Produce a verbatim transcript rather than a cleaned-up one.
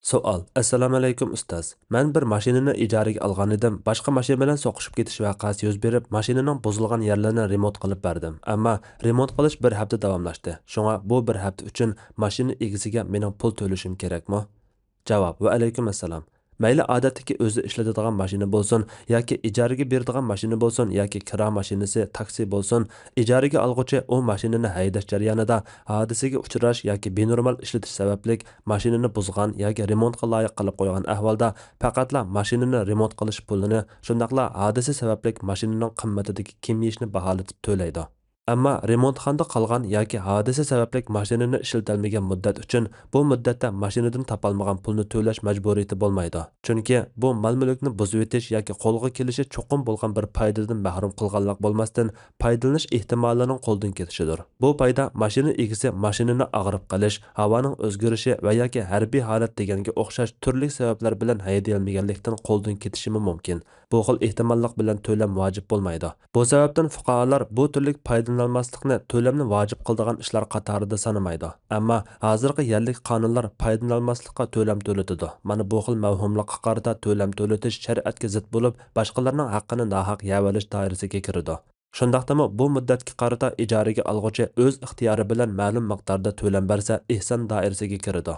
سوئال. ئەسسالامۇئەلەيكۇم ئۇستاز. مەن بىر ماشىنىنى ئىجارىگە ئالغان ئىدىم، باشقا ماشىنا بىلەن سوقۇشۇپ كېتىش ۋەقەسى يۈز بېرىپ، ماشىنىنىڭ بۇزۇلغان يەرلىرىنى رېمونت قىلىپ بەردىم. ئەمما رېمونت قىلىش بىر ھەپتە داۋاملاشتى. شۇڭا بۇ بىر ھەپتە ئۈچۈن ماشىنا ئىگىسىگە مېنىڭ پۇل تۆلىشىم كېرەكمۇ؟ جاۋاب. ۋەئەلەيكۇم ئەسسالام. مەيلى ئادەتتىكى ئۆزى ئىشلىتىدىغان ماشىنا بولسۇن ياكى ئىجارىگە بېرىدىغان ماشىنا بولسۇن ياكى كىرا ماشىنىسى، تاكسى بولسۇن، ئىجارىگە ئالغۇچى ئۇ ماشىنىنى ھەيدەش جەريانىدا ھادىسىگە ئۇچراش ياكى بىنورمال ئىشلىتىش سەۋەبلىك ماشىنىنى بۇزغان ياكى رېمونتقا لايىق قىلىپ قويغان ئەھۋالدا پەقەتلا ماشىنىنى رېمونت قىلىش پۇلىنى، شۇنداقلا ھادىسە سەۋەبلىك ماشىنىنىڭ قىممىتىدىكى كېمىيىشنى باھالىتىپ تۆلەيدۇ. ئەمما رېمونتخانىدا قالغان ياكى ھادىسە سەۋەبلىك ماشىنىنى ئىشلىتەلمىگەن مۇددەت ئۈچۈن بۇ مۇددەتتە ماشىنىدىن تاپالمىغان پۇلنى تۆلەش مەجبۇرىيىتى بولمايدۇ. چۈنكى بۇ مال-مۈلۈكنى بۇزۇۋېتىش ياكى قولغا كېلىشى چوقۇم بولغان بىر پايدىدىن مەھرۇم قىلغانلىق بولماستىن، پايدىلىنىش ئېھتىمالىنىڭ قولدىن كېتىشىدۇر. بۇ پايدا ماشىنا ئىگىسى ماشىنىنى ئاغرىپ قېلىش، ھاۋانىڭ ئۆزگىرىشى ۋە ياكى ھەربىي ھالەت دېگەنگە ئوخشاش تۈرلۈك سەۋەبلەر بىلەن ھەيدىيەلمىگەنلىكتىن قولدىن كېتىشىمۇ مۇمكىن. بۇ خىل ئېھتىماللىق بىلەن تۆلەم ۋاجىپ بولمايدۇ. بۇ سەۋەبتىن فۇقارالار بۇ تۈرلۈك پايدىلىنالماسلىقنى تۆلەمنى ۋاجىپ قىلىدىغان ئىشلار قاتارىدا سانىمايدۇ. ئەمما ھازىرقى يەرلىك قانۇنلار پايدىلىنالماسلىققا تۆلەم تۆلىتىدۇ. مانا بۇ خىل مەۋھۇملۇققا قارىتا تۆلەم تۆلىتىش شەرىئەتكە زىت بولۇپ، باشقىلارنىڭ ھەققىنى ناھەق يەۋېلىش دائىرىسىگە كىرىدۇ. شۇنداقتىمۇ بۇ مۇددەتكە قارىتا ئىجارىگە ئالغۇچى ئۆز ئىختىيارى بىلەن مەلۇم مىقداردا تۆلەم بەرسە، ئېھسان دائىرىسىگە كىرىدۇ.